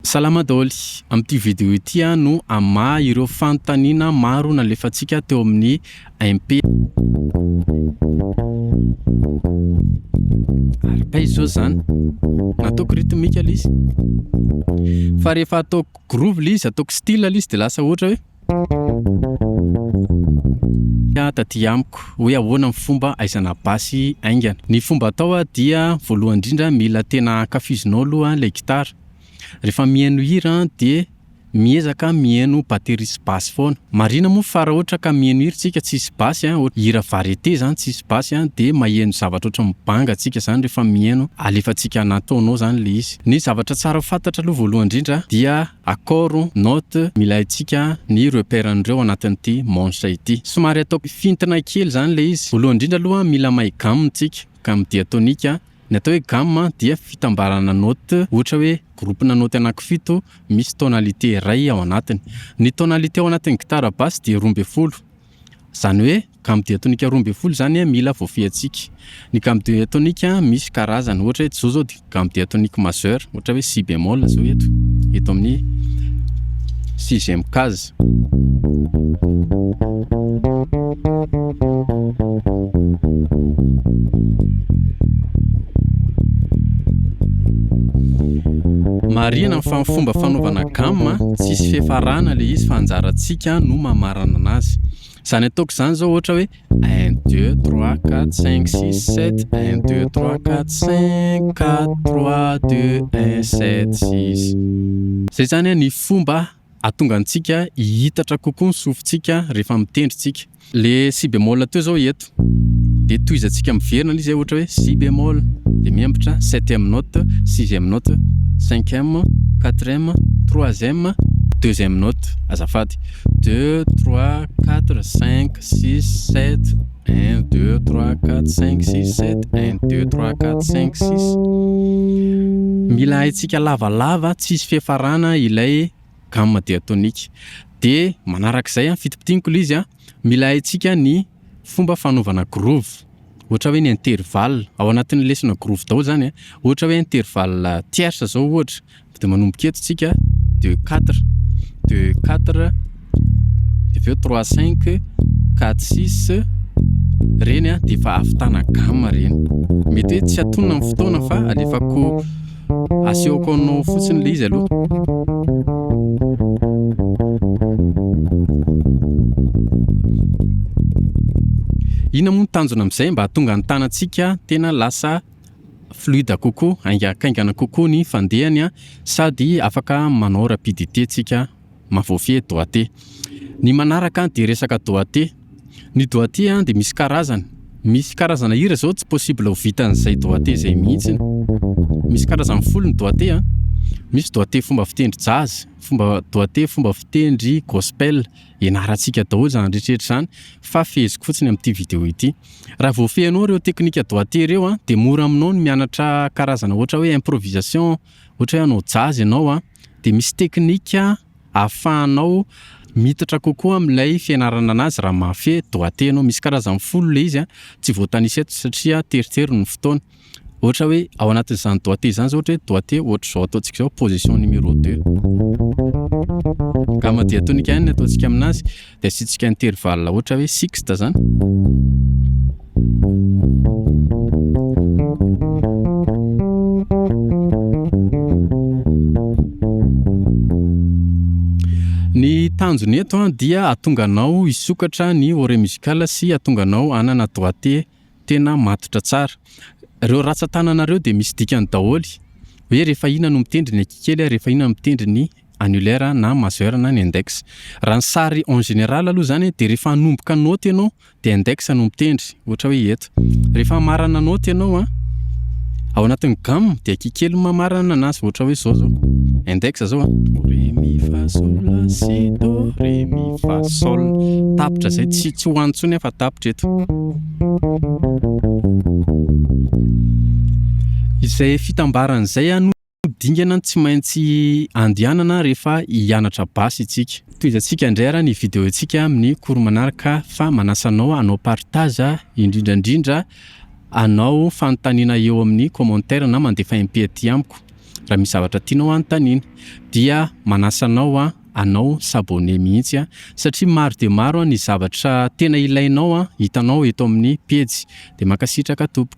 Salama daholo! Amin'ity video ity aho no hamaha ireo fanontaniana maro nalefantsika teo amin'ny MP. Arpège zao zany. Nataoko rythmique ilay izy. Fa rehefa ataoko groove ilay izy, ataoko style ilay izy dia lasa ohatra hoe. Taty amiko hoe ahoana ny fomba ahaizana basy haingana. Ny fomba atao dia voalohany indrindra mila tena ankafizinao aloha ilay gitara. Rehefa mihaino hira dia miezaka mihaino batterie sy basse foana. Marina moa fa raha ohatra ka mihaino hira tsika tsisy basse, hira variété zany tsisy basse dia maheno zavatra ohatran'ny banga tsika zany rehefa mihaino, alefantsika anaty taonao zany le izy. Ny zavatra tsara ho fantatra aloha voalohany indrindra dia accord, note, mila haintsika ny repère an'ireo anatin'ity manche ity. Somary ataoko fintina kely zany le izy. Voalohany indrindra aloha mila mahay gamme tsika, gamme diatonique. Ny atao hoe gamme dia fitambarana note, ohatra hoe groupe-na note anankifito misy tonalité iray ao anatiny. Ny tonalité ao anatin'ny gitara basse dia 12. Izany hoe gamme diatonique 12 izany mila voafehintsika. Ny gamme diatonique misy karazany, ohatra hoe izao zao dia gamme diatonique majeur, ohatra hoe si bémol izao eto, eto amin'ny sixième case. Marihina fa ny fomba fanaovana gamme tsisy fiafarana ilay izy fa anjarantsika no mamarana anazy. Izany ataoko izany izao ohatra hoe un deux trois quatre cinq six sept un deux trois quatre cinq quatre trois deux un sept six. Izay izany ny fomba Hahatonga antsika hihitatra kokoa ny sofintsika rehefa mitendry tsika. Le si bémol teo zao eto de tohizantsika miverina le izy ohatra hoe si bémol de miambitra septième note, sixième note, cinquième, quatrième, troisième, deuxième note azafady, deux, trois, quatre, cinq, six, sept, un, deux, trois, quatre, cinq, six, sept, un, deux, trois, quatre, cinq, six. Mila haintsika lavalava tsisy fiafarana ilay gamme diatonique. De manarak'izay an, fitipitiniko ilay izy an, mila haintsika ny fomba fanaovana groove, ohatra hoe ny intervalle, ao anatin'ny lesona groove daholo zany an, ohatra hoe intervalle tierce zao ohatra, De manomboka eto tsika, deux quatre, deux quatre, de avy eo trois cinq, quatre six, reny an de efa ahavitana gamme reny. Mety hoe tsy antonona ny fotoana fa alefako asehoko anao fotsiny le izy aloha. Inona moa ny tanjona amin'izay? Mba hahatonga ny tanantsika tena lasa fluide kokoa, haingankaingana kokoa ny fandehany sady afaka manao rapidité tsika mahavoafehy doigté. Ny manaraka dia resaka doigté. Ny doigté dia misy karazany. Misy karazana hira zao tsy possible ho vitan'izay doigté izay mihitsy. Misy karazany folo ny doigté. Misy doigté fomba fitendry jazz, fomba doigté fomba fitendry gospel. Ianarantsika daholo izany rehetrarehetra izany fa feheziko fotsiny amin'ity vidéo ity. Raha voafehinao ireo teknika doigté ireo an, dia mora aminao ny mianatra karazana ohatra hoe improvisation, ohatra hoe hanao jazz ianao an, dia misy teknika ahafahanao miditra kokoa amin'ilay fianarana anazy raha mahafehy doigté ianao. Misy karazany folo ilay izy an, tsy voatanisa eto satria teritery ny fotoana. Ohatra hoe ao anatin'izany doigté izany zao ohatra hoe doigté ohatr'izao ataontsika izao position numéro deux. Gamme diatonique ihany ny ataontsika aminazy dia asiantsika intervalle ohatra hoe sixte zany. Ny tanjona eto an dia hahatonga anao hisokatra ny oreille musicale sy hahatonga anao hanana doigté Tena matotra tsara. Reo ratsan-tanana reo dia misy dikany daholo, hoe rehefa inona no mitendry ny ankikely, rehefa inona no mitendry ny annulaire na majeur na ny index. Raha ny sary en général aloha zany dia rehefa hanomboka naoty ianao dia index no mitendry, ohatra hoe eto. Rehefa hamarana naoty ianao an, ao anatin'ny gamme dia ankikely no mamarana anazy, ohatra hoe zao zao, index zao an, do re mi fa sol la si do re mi fa sol, tapitra zay, tsy tsy ho any intsony aho fa tapitra eto. Izay fitambarana izay no dingana tsy maintsy andehanana rehefa hianatra basy isika. Tohizantsika indray ary ny vidéo-ntsika amin'ny cours manaraka fa manasa anao hanao partage indrindra indrindra hanao fanontaniana eo amin'ny commentaire na mandefa MP aty amiko. Raha misy zavatra tianao anontaniana, dia manasa anao a anao s'abonner mihitsy a, satria maro dia maro ny zavatra tena ilainao a hitanao eto amin'ny pejy. De mankasitraka tompoko.